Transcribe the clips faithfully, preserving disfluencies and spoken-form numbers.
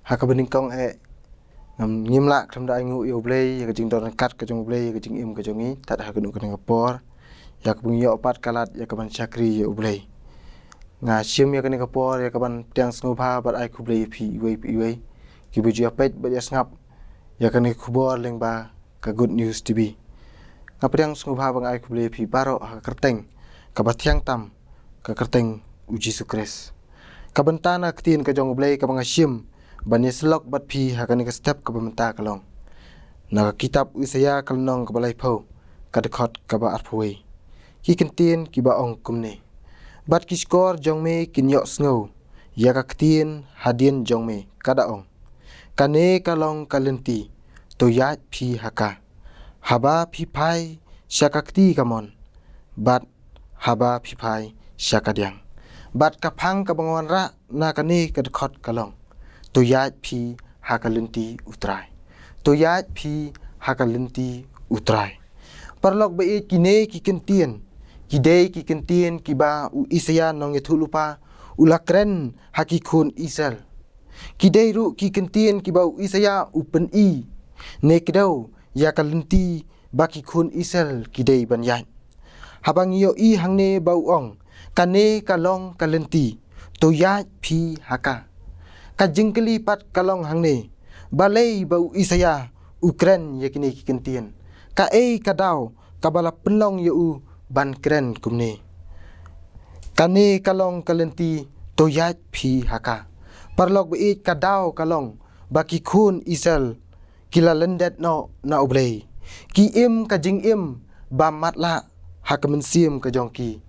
Ha kaba nyngkong eh, ngam ngim lah khlem da ainguh ïa U Blei, ïa ka jingdon ryngkat ka jong U Blei ïa ka jingim ka jong ngi tad ha kano kano ka por, ïa kaba ngi ïoh pat ka lad ïa kaban shakri ïa U Blei. Nga shim ïa kane ka por ïa kaban pdiang sngewbha bad ai khublei ïa phi iwei pa iwei kiba ju ïa peit bad ïa sngap ïa kane ka khubor lyngba ka Good News T V. Nga pdiang sngewbha ba nga ai khublei ïa phi baroh ha ka kyrteng kaba thiang tam, ka kyrteng U Jisu Khrist. Ka bynta na ka ktien ka jong U Blei kaba nga shim ban ïasyllok bad phi ha kane ka step kaba mynta ka long na ka kitab u Isaïah ka lynnong kaba laiphew, ka dkhot kaba arphew wei. Ki kyntien kiba ong kumne: Bad ki shkor jong me kin ïohsngew ïa ka ktien hadien jong me ka da ong, kane ka long ka lynti, to ïaid phi ha ka. Haba phi phai sha ka kti kamon, bad haba phi phai sha ka diang. Bad ka phang kaba nga wanrah na kane ka dkhot ka long, to ïaid phi ha ka lynti U Trai. To ïaid phi ha ka lynti U Trai. Paralok ba ïeit, kine ki kyntien ki dei ki kyntien kiba u Isaïah nongïathuhlypa u la kren ha ki khun Israel. Ki dei ruh ki kyntien kiba u Isaïah u pyni ne kdew ïa ka lynti ba ki khun Israel ki dei ban ïaid. Haba ngi ïohi hangne ba u ong, kane ka long ka lynti, to ïaid phi ha ka. Ka jingkylli pat ka long hangne, balei ba u Isaïah u kren ïa kine ki kyntien? Kaei ka daw kaba la pynlong ïa u ban kren kumne? Kane ka long ka lynti, to ïaid phi ha ka. Paralok ba ïeit, ka daw ka long ba ki khun Israel ki la lyndet noh na U Blei. Ki im ka jingim ba matlah ha ka mynsiem ka jong ki.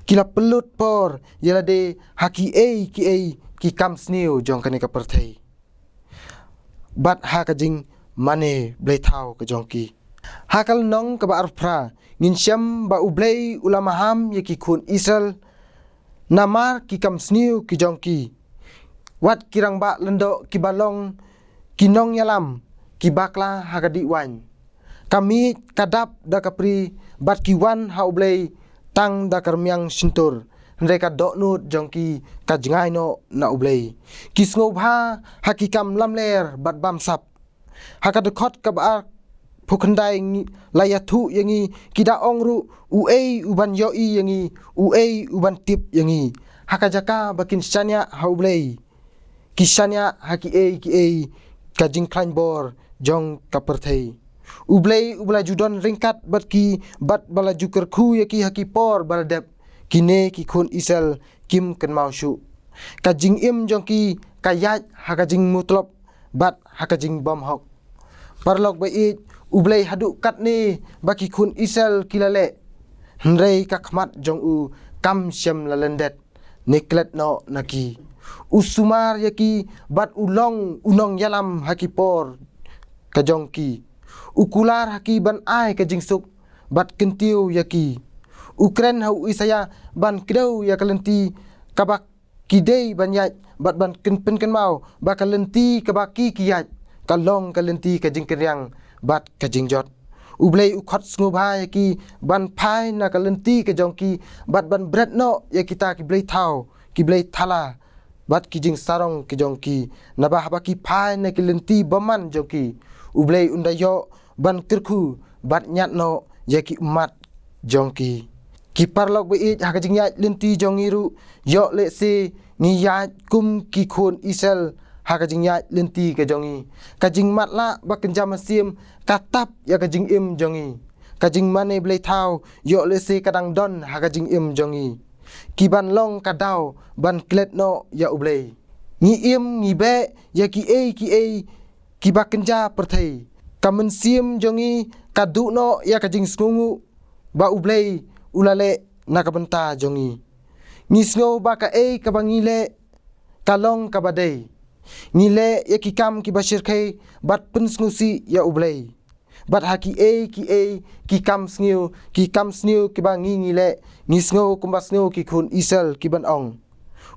Ki la pynlut por ïa lade ha kiei kiei ki kam sniew jong kane ka pyrthei bad ha ka jingmane blei thaw ka jong ki. Ha ka lynnong kaba arphew phra ngin shem ba U Blei u la maham ïa ki khun Israel namar ki kam sniew ki jong ki. Wat ki rangbah lyngdoh kiba long ki nongïalam, ki bakla ha ka dih waiñ. Ka miej ka dap da ka pri, bad ki wan ha U Blei tang da ka rmiang shyntur, hynrei ka dohnud jong ki ka jngai noh na U Blei. Ki sngewbha ha ki kam lamler bad bamsap. Ha ka dkhot kaba arphew khyndai ngi la ïathuh ïa ngi, ki da ong ruh, uei u ban ïohi ïa ngi, uei u ban tip ïa ngi. Ha ka jaka ba kin shaniah ha U Blei, ki shaniah ha kiei kiei ka jingkhlaiñ bor jong ka pyrthei. U Blei uba la ju don ryngkat bad ki, bad ba la ju kyrkhu ïa ki ha ki por ba la dep, kine ki khun Israel kim kynmaw shuh. Ka jingim jong ki ka ïaid ha ka jingmutlop bad ha ka jingbymhok. Paralok ba ïeit, U Blei haduh katne ba ki khun Israel ki la leh, hynrei ka khmat jong u kam shym la lyndet ne klet noh na ki. U sumar ïa ki bad u long u nongïalam ha ki por ka jong ki. U kular ha ki ban ai ka jingsuk bad kyntiew ïa ki. U kren ha u Isaïah ban kdew ïa ka lynti kaba ki dei ban ïaid bad ban kyn-, pynkynmaw ba ka lynti kaba ki ki ïaid ka long ka lynti ka jingkynriang bad ka jingjot. U Blei u khot sngewbha ïa ki ban phai na ka lynti ka jong ki bad ban bret noh ïa kita ki blei thaw, ki blei thala bad ki jingsarong ki jong ki. Naba haba ki phai na ki lynti bymman jong ki, U Blei un da ïoh ban kyrkhu bad ñiad noh ïa ki ummat jong ki. Ki paralok ba ïeit, ha ka jingïaid lynti jong ngi ruh, ïoh lehse ngi ïaid kum ki khun Israel ha ka jingïaid lynti ka jong ngi. Ka jingmatlah ba kynja mynsiem ka tap ïa ka jingim jong ngi. Ka jingmane blei thaw ïoh lehse ka dang don ha ka jingim jong ngi. Ki ban long ka daw ban klet noh ïa U Blei. Ngi im ngi beh ïa kiei kiei kiba kynja pyrthei. Ka mynsiem jong ngi ka duh noh ïa ka jingsngewnguh ba U Blei u la leh na ka bynta jong ngi. Ngi sngew ba kaei kaba ngi leh ka long kaba dei. Ngi leh ïa ki kam kiba shyrkhei bad pynsngewsih ïa U Blei. Bad ha kiei kiei ki kam sniew, ki kam sniew kiba ngi ngi leh, ngi sngew kumba sngew ki khun Israel ki ban ong,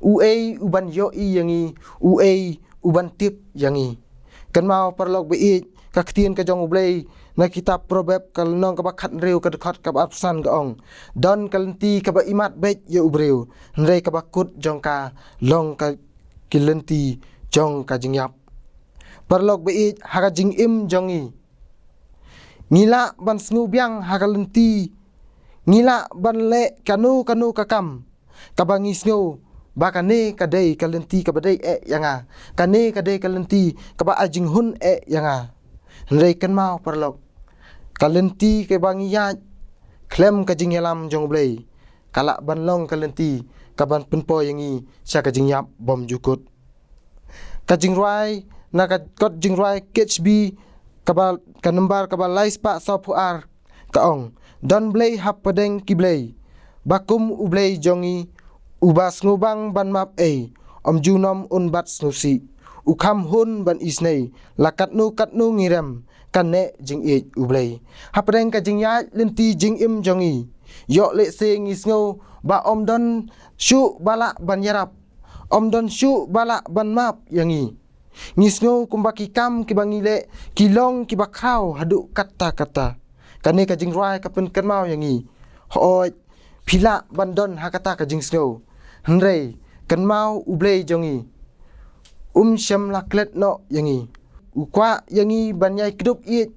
uei u ban ïohi ïa ngi, uei u ban tip ïa ngi. Kynmaw paralok ba ïeit, ka ktien ka jong U Blei na kitab Proverb ka lynnong kaba khathynriew ka dkhot kaba arphew san ka ong, don ka lynti kaba imat beit ïa u briew, hynrei kaba kut jong ka long ka ki lynti jong ka jingïap. Paralok ba ïeit, ha ka jingim jong ngi, ngi lah ban sngew biang ha ka lynti, ngi lah ban leh kano kano ka kam kaba ngi sngew ba kane ka dei ka lynti kaba dei eh ïa nga, kane ka dei ka lynti kaba ai jinghun eh ïa nga. Hynrei kynmaw paralok, ka lynti kaba ngi ïaid khlem ka jingïalam jong U Blei ka lah ban long ka lynti kaban pynpoi ïa ngi sha ka jingïap bymjukut. Ka jingrwai na ka kot jingrwai K J V kaba, ka nombar kaba lai spah sawphew ar, ka ong: Don Blei hapdeng ki blei, ba kum U Blei jong ngi, uba sngewbang ban map ei, ym junom un bat sngewsih, u kham hun ban isynei, la katno katno ngi rem, kane jingïeit U Blei. Hapdeng ka jingïaid lynti jingim jong ngi, ïoh lehse ngi sngew ba ym don shuh ba lah ban ïarap, ym don shuh ba lah ban map ïa ngi. Ngi sngew kumba ki kam kiba ngi leh ki long kiba khraw haduh katta katta. Kane ka jingrwai ka pynkynmaw ïa ngi, hooid, phi lah ban don ha kata ka jingsngew, hynrei kynmaw U Blei jong ngi um shym la klet noh ïa ngi. U kwah ïa ngi ban ïai kdup ïeit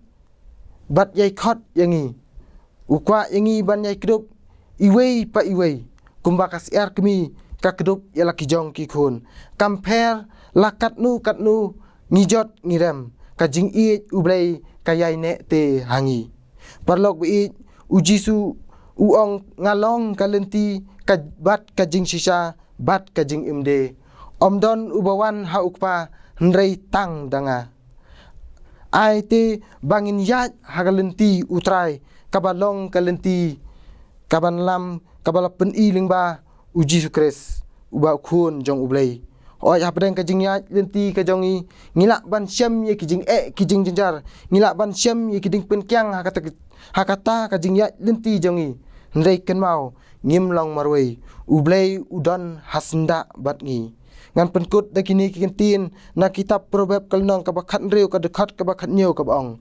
bad ïai khot ïa ngi. U kwah ïa ngi ban ïai kdup iwei pa iwei, kumba ka syiar kmie ka kdup ïa la ki jong ki khun. Kam pher la katno katno ngi jot ngi rem, ka jingïeit U Blei ka ïai neh te ha ngi. Paralok ba ïeit, U Jisu u ong: Nga long ka lynti, ka bad ka jingshisha bad ka jingim de. Ym don uba wan ha U Kpa hynrei tang da nga. Ai te ba ngin ïaid ha ka lynti U Trai, kaba long ka lynti kaban lam, kaba la pyni lyngba U Jisu Khrist, uba U Khun jong U Blei. Hooid, hapdeng ka jingïaid lynti ka jong ngi, ngi lah ban shem ïa ki jingeh ki jingjynjar, ngi lah ban shem ïa ki jingpynkiang ha kata, ha kata ka jingïaid lynti jong ngi. Hynrei kynmaw, ngim long marwei, U Blei u don ha syndah bad ngi. Ngan pynkut da kine ki kyntien na kitab Proverb ka lynnong kaba khathynriew, ka dkhot kaba khathynñiew, kaba ong: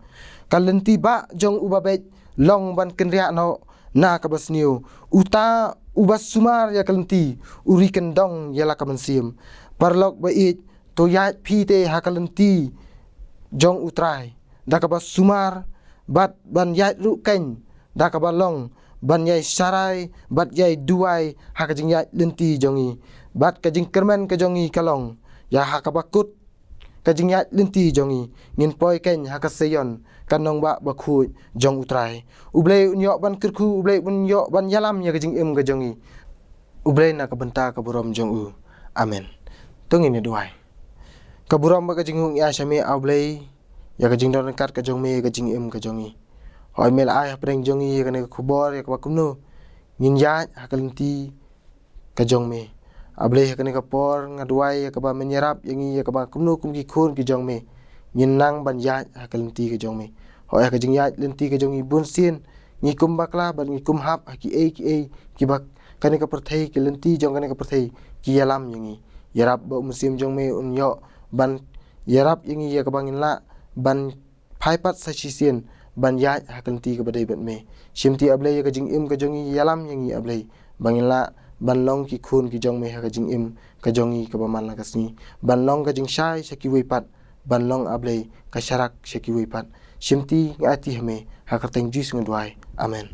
Ka lynti bah jong uba beit long ban kynriah noh na kaba sniew. Uta uba sumar ïa ka lynti u ri kyndong ïa la ka mynsiem. Paralok ba ïeit, to ïaid phi te ha ka lynti jong U Trai da kaba sumar, bad ban ïaid ruh kein da kaba long ban ïai sharai bad ïai duwai ha ka jingïaid lynti jong ngi. Bad ka jingkyrmen ka jong ngi ka long ïa ha kaba kut ka jingïaid lynti jong ngi, ngin poi kein ha ka Seion, ka nongbah bakhuid jong U Trai. U Blei un ïoh ban kyrkhu, U Blei un ïoh ban ïalam ïa ka jingim ka jong ngi. U Blei na ka bynta ka burom jong u. Amen. To ngin ïa duwai. Ka burom bad ka jingngooh ngi ai sha me, A Blei, ïa ka jingdon ryngkat ka jong me ïa ka jingim ka jong ngi. Hooid, me la ai hapdeng jong ngi ïa kane ka khubor ïa kaba kumno ngin ïaid ha ka lynti ka jong me. A Blei, ha kane ka por nga duwai ïa kaba men ïarap ïa ngi ïa kaba kumno kum ki khun ki jong me ngin nang ban ïaid ha ka lynti ka jong me. Hooid, ha ka jingïaid lynti ka jong ngi bun sien ngi kum bakla bad ngi kum hap ha kiei kiei kiba kane ka pyrthei, ki lynti jong kane ka pyrthei ki ïalam ïa ngi. Ïarap ba U Mynsiem jong me un ïoh ban ïarap ïa ngi ïa kaba ngin lah ban phai pat sa shisien ban ïaid ha ka lynti kaba dei bad me. Shimti, A Blei, ïa ka jingim ka jong ngi, ïalam ïa ngi, A Blei, ba ngin lah ban long ki khun ki jong me ha ka jingim ka jong ngi kaba man la ka sngi, ban long ka jingshai sha kiwei pat, ban long, A Blei, ka sharak sha kiwei pat. Shimti, nga aiti ha me, ha ka kyrteng Jisu nga duwai. Amen.